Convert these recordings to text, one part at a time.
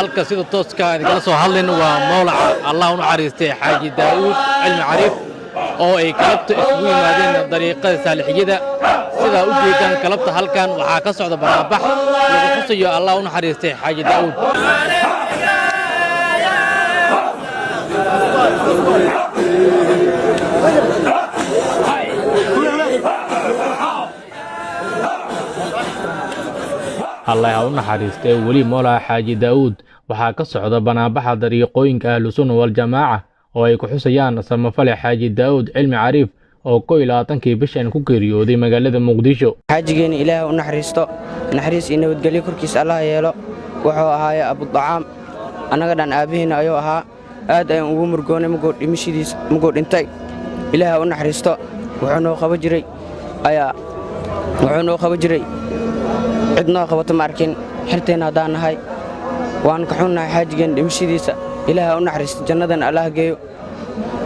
Halka sida tooska idinkala soo hadlayno waa mowlaca Allah u naxariistay Xaaji Daa'uud Cilmi Cariif oo ay galabta isugu yimaadeen dariiqada Saalixiyada. Sidaa u jeedaan, galabta halkan waxaa ka socda banaanbax lagu xusayo Allah u naxariistay Xaaji Daa'uud. Allah ha u naxariistee, weli mowlaca Xaaji Daa'uud waxaa ka socda banaanbaxa dariiqooyinka Ahlusunna Waljamaaca oo ay ku xusayaan samafale Xaaji Daa'uud Cilmi Cariif oo 21-kii bishan ku geeriyooday magaalada Muqdisho. Xaajigeena Ilaah u naxariisto, naxariis iyo nabadgelyo korkiisa Allah yeelo. Wuxuu ahaaye abudacaam, annaga dhan aabbihiinna ayuu ahaa. Aad ayaan ugu murgoonay muguu dhimashidiis, muguu dhintay. Ilaah u naxariisto. Wuxuu noo qaba jiray ayaa wuxuu noo qaba jiray cid noo qabato ma arkin. Xirteenna haddaan nahay waan ka xunnahay xaajigeenna dhimashadiisa. Ilaah u naxariisto, jannadana Allah geeyo,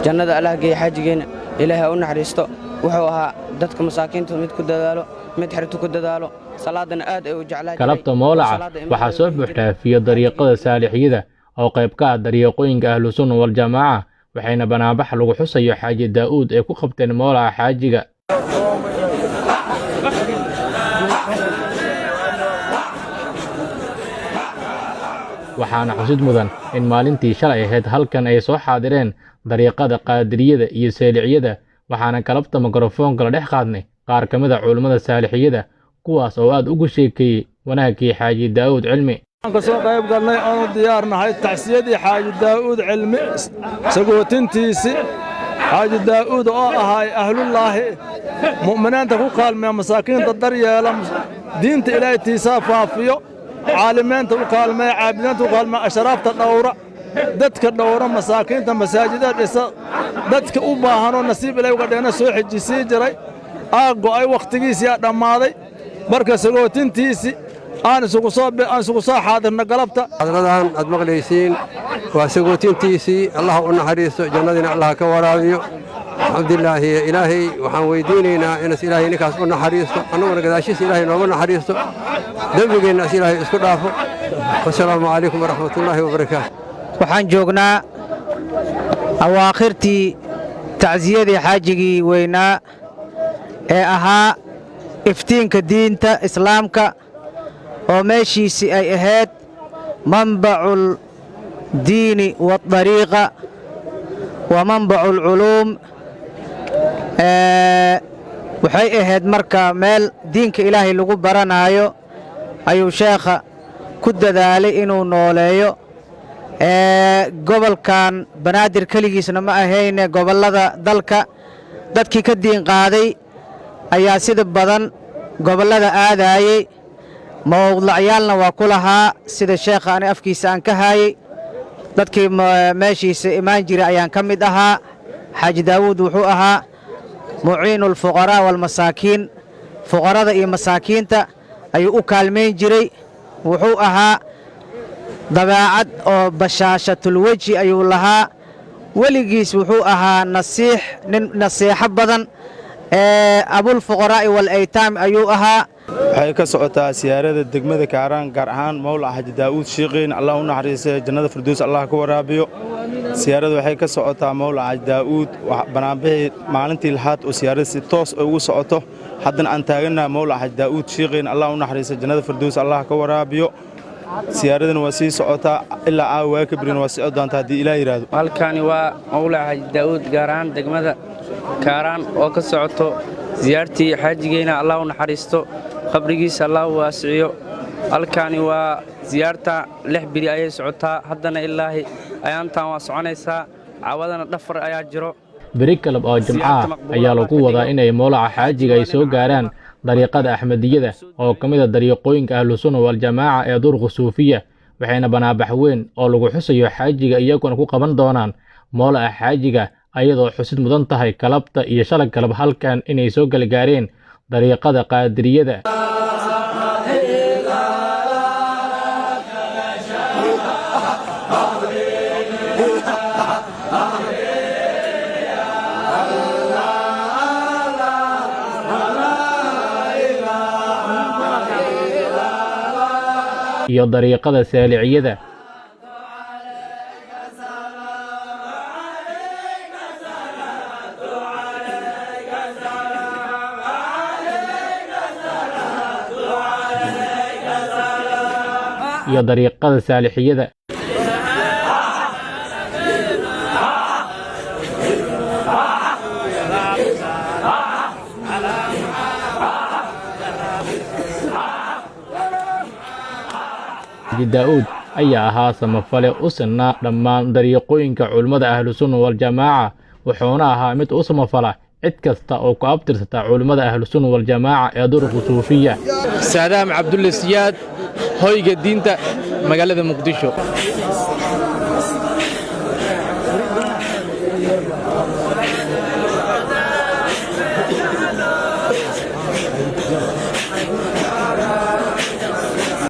jannada Allah geeyo xaajigeenna. Ilaah u naxariisto. Wuxuu ahaa dadka masaakiinta mid ku dadaalo, mid xirto ku dadaalo, salaadana aad ay u jeclaa jiray. Galabta mowlaca waxaa soo buuxdhaafiya dariiqada Saalixiyada oo qayb ka ah dariiqooyinka Ahlusunna Waljamaaca, waxayna banaanbax lagu xusayo Xaaji Daa'uud ay ku qabteen mowlaca xaajiga. Waxaana xusid mudan in maalintii shalay ahayd halkan ay soo xaadireen dariiqada Qaadiriyada iyo Saaliciyada. Waxaana galabta mikrofoonka la dhex qaadnay qaar ka mid a culimmada Saalixiyada, kuwaas oo aad ugu sheekeeyey wanaaggii Xaaji Daa'uud Cilmi. Waxaan ka soo qayb galnay oonu diyaar nahay tacsiyadii Xaaji Daa'uud Cilmi sagootintiisii. Xaaji Daa'uud oo ahay ahlullaahi, mu'miniinta ku kaalmeeya, masaakiinta daryeela, diinta Ilaahay tiisaa faafiyo, caalimiinta u kaalmeeya, caabidiinta u kaalmeeya, ashraafta dhowra, dadka dhowra, masaakiinta masaajida dhisa, dadka u baahanoo nasiib Ilaahay uga dheena soo xejisii jiray. Aa go'ay wakhtigiisii, aa dhammaaday. Marka sagootintiisii aan isugu soo aan isugu soo xaadirna galabta. Xadradan aad maqlaysiin waa sagootintiisii. Allah u naxariisto, jannadiina Allah ka waraabiyo. Alxamdulilaahi, Ilaahay waxaan weydiinaynaa inas Ilaahay ninkaas u naxariisto, annaguna gadaashiisa Ilaahay noogu naxariisto, dembigeenna as Ilaahay isku dhaafo. Wasalaamu calaykum waraxmatullaahi wabarakaatu. Waxaan joognaa awaakhirtii tacsiyadii xaajigii weynaa ee ahaa iftiinka diinta Islaamka, oo meeshiisii ay ahayd manbacul diini waadariiqa wa manbacualculuum. Waxay ahayd marka meel diinka Ilaahay lagu baranaayo ayuu sheekha ku dadaalay inuu nooleeyo. Gobolkan Banaadir keligiisna ma ahayne, gobollada dalka dadkii ka diin qaaday ayaa sida badan gobollada aadaayey. Mawduucyaalna waa ku lahaa, sida sheekha ani afkiisa aan ka haayey. Dadkii meeshiisa imaan jiray ayaan ka mid ahaa. Xaaji Daawuud wuxuu ahaa muciinuulfuqaraa waalmasaakiin, fuqarada iyo masaakiinta ayuu u kaalmayn jiray. Wuxuu ahaa dabeecad oo bashaashatulweji ayuu lahaa. Weligiis wuxuu ahaa nasiix, nin nasiixo badan, ee abulfuqaraa'i walaytaam ayuu ahaa. Waxay ka socotaa siyaarada degmada Kaaraan, gaar ahaan mowlaca Xaaji Daa'uud Shiiqiin. Allah u naxariistay, jannada Firdows Allah ka waraabiyo. Siyaarada waxay ka socotaa mowlaca Xaaji Daa'uud, banaanbixii maalintii lahaad oo siyaarada si toos ay ugu socoto. Haddana aan taagannaha mowlaca Xaaji Daa'uud Shiiqiin. Allah u naxariistay, jannada Firdows Allah ka waraabiyo. Siyaaradana waa sii socotaa ilaa caawa, waa kabrina waa socon doontaa haddii Ilaah yidhaahdo. Halkaani waa mowlaca Xaaji Daa'uud, gaar ahaan degmada Kaaraan, oo ka socoto siyaartii xaajigeyna. Allah u naxariisto, qabrigiisa Allah u waasiciyo. Halkaani waa siyaarta 6 biri ayay socotaa haddana, ilaahi ayaantan waa soconaysaa, caawadana dhafar ayaa jiro. Beri kalab oo Jimcaha ayaa lagu wadaa inay mowlaca xaajiga ay soo gaaraan dariiqada Axmediyada oo ka mid a dariiqooyinka Ahlusunna Waljamaaca ee durqa suufiya, waxayna banaabax weyn oo lagu xusayo xaajiga iyaguna ku qaban doonaan mowlaca xaajiga, ayadoo xusid mudan tahay galabta iyo shalay galab halkan inay soo galgaareen dariiqada Qaadiriyada iyo dariiqada Saaliciyada. iyo dariiqada Saalixiyada. Xaaji Daa'uud ayaa ahaa samafale u sinaa dhammaan dariiqooyinka culimmada Ahlusunna Waljamaaca, wuxuuna ahaa mid u samafala cid kasta oo ku abtirsata culimmada Ahlusunna Waljamaaca ee duruqu suufiya. Saadaam Cabdulle Siyaad, Hoyga Diinta, magaalada Muqdisho.